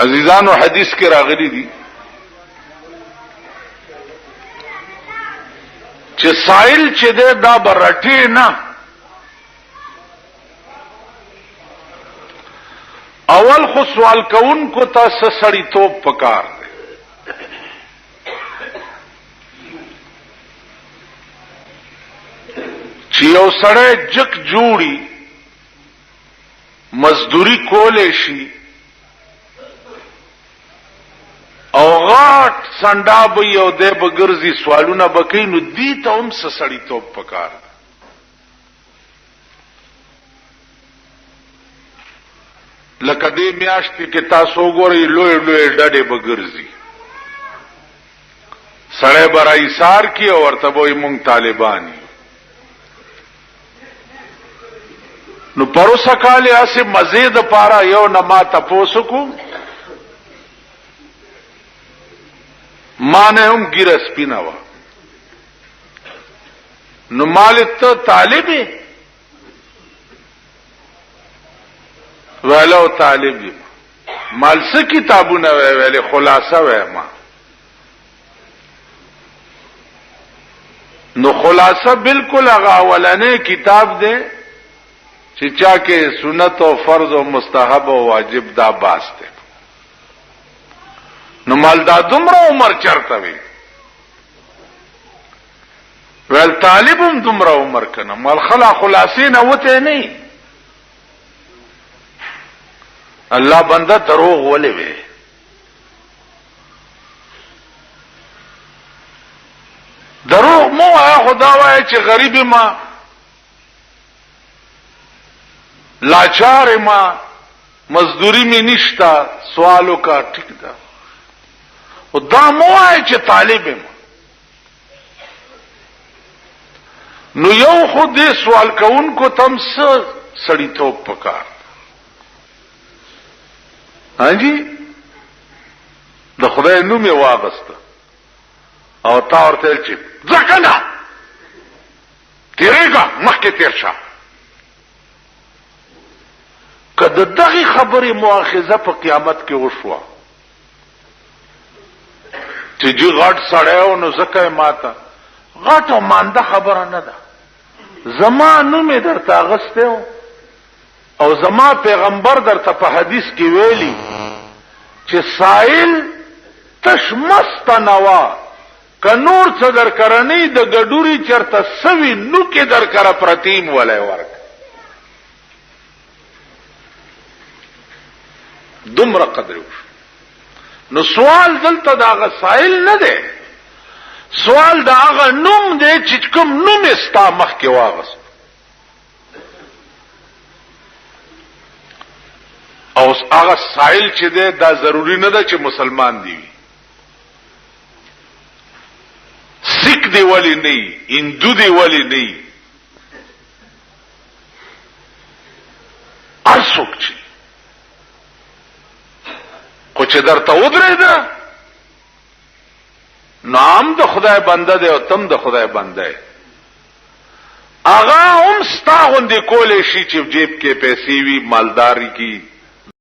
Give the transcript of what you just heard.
عزیزانو حدیث کې راغلي دي چې سائل چې ده دا برټې نه، اول خو سوال کوونکو ته سړیتوب پکار دی. چې یو سړی جک جوړي مزدوري کولی شي او غاټ سنډا به یو دی به ګرځي سوالونه به کوي، نو دې ته هم څه سړیتوب پکار دی. لکه دې میاشتې کې تاسو وګورئ لوی لوی ډډې به ګرځي، سړی به راایسار کړي او ورته به وایي مونږ طالبان یو. نو پروسه کال یې هسې مزې دپاره یو نه ما تپوس وکړو، ما نه هم ږیره سپینه وه، نو مال ته طالب یې؟ ویلو طالب یم. مال څه کتابونه وی؟ ویلې خلاصه وایم. نو خلاصه بالکل هغه اولنې کتاب دی چې چا کې سنت او فرض او مستحب او واجب دا باس دی. نو مال دا دومره عمر چرته وي؟ ویل طالب هم دومره عمر کنه، مال خلا خلاصې نه وته نه. الله بنده دروغ ولې وي؟ دروغ مو وایه، خدا وایه چې غریب ما، لاچار ما، مزدوری می نشتا، سوال وکا ټیک ده، او دا مو وایه چې طالب ما. نو یو خو دې سوال کوونکو تم څه سړیتوب پکار. ہاں جی، د خدای نوم یې واغسته او تا ورته ویل چې ځه که نه تېرېږه، مخکې تېر شه. که د دغې خبرې مؤاخذه په قیامت کې وشوه چې جی غټ سړی و نو ځکه یې ماته غټ او مانده خبره نه ده، زما نوم یې درته اخیستی و او زما پیغمبر درته په حدیث کې ویلي چې سائل تش مست نوا، که نور څه درکره نه د ګډوري چرته سوي نوکې درکره پرتیم ولای ورک. دومره قدر وشو. نو سوال دلته د هغه سائل نه دی، سوال د هغه نوم دی چې کوم نوم یې ستا مخکې واغست. او هغه سائل چې دی دا ضروری نه ده چې مسلمان دی وي، سیک دی ولی نه، هندو دی ولی نه، هر څوک چې خو چې درته ودرېده نو هم د خدای بنده دی او تم د خدای بنده دی. هغه هم ستا غوندې کولی شي چې جیب کې پیسې وي، مالداري کی.